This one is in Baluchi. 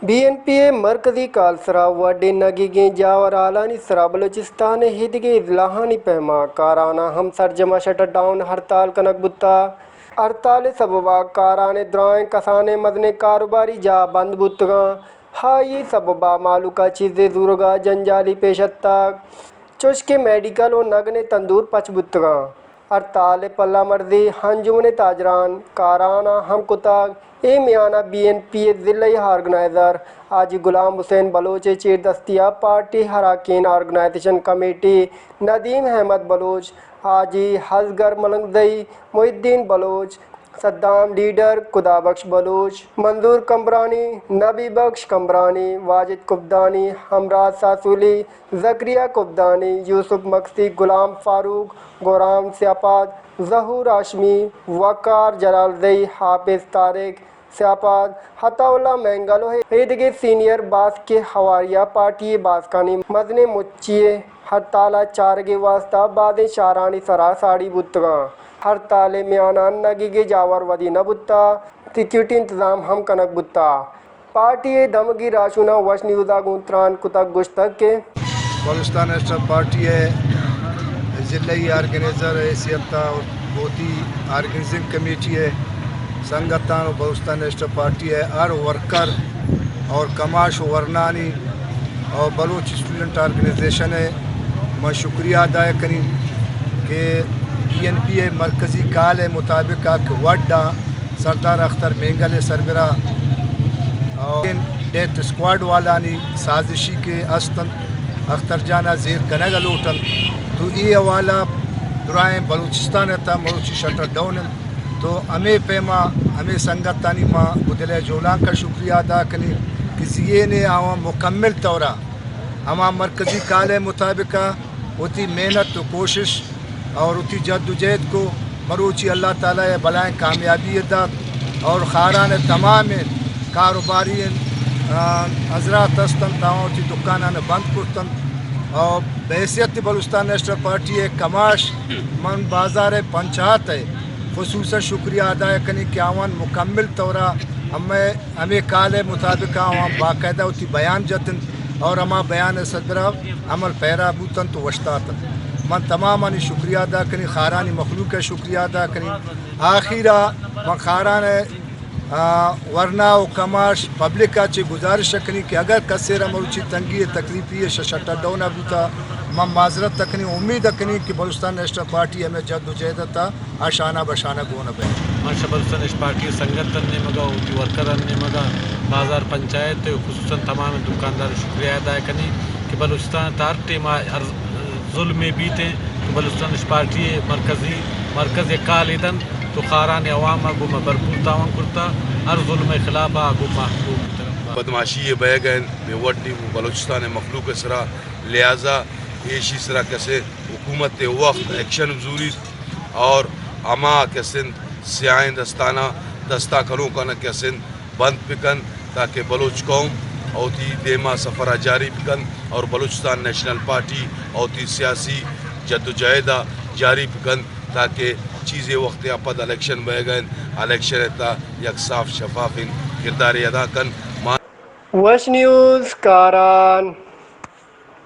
بی این پی ءِ مرکزی کال سرا وڈیں نگیگیں جاور ہالانی سرا بلوچستان ءِ ایدگہ اضلاعانی پیما کاراناں ہم سرجم ءَ شٹر ڈاؤن ہڑتال کنگ بوتگ۔ ہڑتال ءِ سبب ءَ کاران ءِ درائیں کسانیں مزنیں کاروباری جاہ بند بوتگاں۔ آئی ءِ سبب ءَ مہلوک ءَ چیزے زورگ ءَ جنجالی پیش اتگ۔ چوشکہ میڈیکل ءُ نگن ءِ تندور پچ بوتگاں۔ ہڑتال ءِ پلہ مرزی انجمن تاجران کاراناں ہم کتگ۔ اے میان ءَ بی این پی ءِ ضلعی آرگنائزر حاجی غلام حسین بلوچ ءِ چیردستی ءَ پارٹی ءِ اراکین آرگنائزیشن کمیٹی ندیم احمد بلوچ، حاجی اصغر ملنگزئی، محی الدین بلوچ، صدام ڈیڈر، خدا بخش بلوچ، منظور کمبرانی، نبی بخش کمبرانی، واجد کبدانی، ہمراز ساسولی، زکریا کبدانی، یوسف مگسی، غلام فاروق، گورام سیاپاد، ظہور ہاشمی، وقار جلالزئی، حافظ طارق سیاپاد، عطا اللہ مینگل ءُ ایدگہ سینئر باسک ءِ ہواری ءَ پارٹی ءِ باسکانی مزنیں مچی ءِ ہڑتال ءِ چارگ ءِ واستہ بازیں شہرانی سرا ساڑی بوتگاں۔ ہڑتال ءِ میان ءَ نگیگیں جاور ودی نہ بوتہ، سیکورٹی انتظام ہم کنگ بوتہ۔ پارٹی ءِ دمگی راہشوناں وش نیوز ءَ گوں تران کتگ، گوشتگ کہ بلوچستان نیشنل پارٹی ءِ ضلعی آرگنائزر ءِ حیثیت ءَ اور وتی آرگنائزنگ کمیٹی ءِ سنگتاں اور بلوچستان نیشنل پارٹی ءِ ہر ورکر اور کماش ءُ ورنانی اور بلوچ اسٹوڈنٹ آرگنائزیشن ءِ من شکریہ ادا کنیں کہ بی این پی ءِ مرکزی کال ءِ مطابق ءَ کہ وڈ ءَ سردار اختر مینگل ءِ سربراہ اور ڈیتھ اسکواڈ والانی سازشی کہ است انت، اختر جان ءَ زیر کنگ ءَ لوٹ انت، تو اے حوالہ درائیں بلوچستان ءِ تہ مروچی شٹر ڈاؤن انت۔ تو ہمے پیما ہمے سنگتانی ما گوں دل ءِ جولانک ءَ شکریہ ادا کنیں کہ زی این اے آواں مکمل طور ءَ ہما مرکزی کال ءِ مطابق ءَ وتی محنت ءُ کوشش اور وتی جد ءُ جہد کو، مروچی اللہ تعالی ءَ بلائیں کامیابی ءَ دات اور خاران ءِ تمامیں کاروباری، آ، حضرات ہست انت، آواں وتی دکاناں بند کرت انت اور بحیثیت بلوچستان نیشنل پارٹی ءِ کماش من بازار ءِ پنچایت ءِ خصوصاً شکریہ ادا کنیں کہ آوان مکمل طور ءَ ہمے ہمے کال ءِ مطابق آواں باقاعدہ وتی بیان جت انت اور ہما بیان ءِ سربرا عمل پیرا بوت انت ءُ اوشتات انت۔ من تمامانی شکریہ ادا کنیں، خارانی مخلوق ءِ شکریہ ادا کنیں۔ آخر ءَ من خاران ءِ، آ، ورنا ءُ کماش پبلک ءَ چہ گزارش کنیں کہ اگر کسے را مروچی تنگی ءُ تکلیفی ءَ شش اٹ ءَ ڈون ءَ بوتا، من معذرت کنیں، امید کنیں کہ بلوچستان نیشنل پارٹی ہمے جد ءُ جہد ءِ تہ ءَ شانہ بہ شانہ گون بہ۔ ما شہ بلوچستان نیشنل پارٹی ءِ سنگتانی نیمگ ءَ، وتی ورکرانی نیمگ ءَ، بازار پنچایت ءُ خصوصاً تمام دکاندار ءِ شکریہ ادا کنیں کہ بلوچستان ءِ تہ ءَ ہر ٹیم ءَ ہر ظلمے بیت انت تو بلوچستان نیشنل پارٹی ءِ مرکزی، مرکز ءِ کال ءَ دنت تو خاران ءِ عوام ءَ گوں ما بھرپور تعاون کرتا، ہر ظلم ءِ خلاف ءَ گوں ما حکومت بدمعاشی ءَ بئیگ ءَ انت، بے وڈی بلوچستان ءِ مخلوق ءِ سرا، لہذا ایشی سرا کسے حکومت ءِ وخت ایکشن زوریت اور ہما کسند سیاہیں دستاناں دستا کنوکانا کسند بند بکن تاکہ بلوچ قوم وتی دیما سفرا جاری بکن اور بلوچستان نیشنل پارٹی وتی سیاسی جدوجہدا جاری بکن تاکہ چیزے وختے آ پد الیکشن بئیگا انت، الیکشن ءِ تہ یک صاف شفافیں کردارے ادا کن۔ ما وش نیوز کاران۔